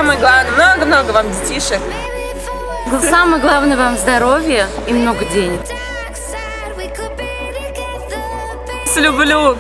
Самое главное, много-много вам детишек. Самое главное вам здоровья и много денег. Люблю.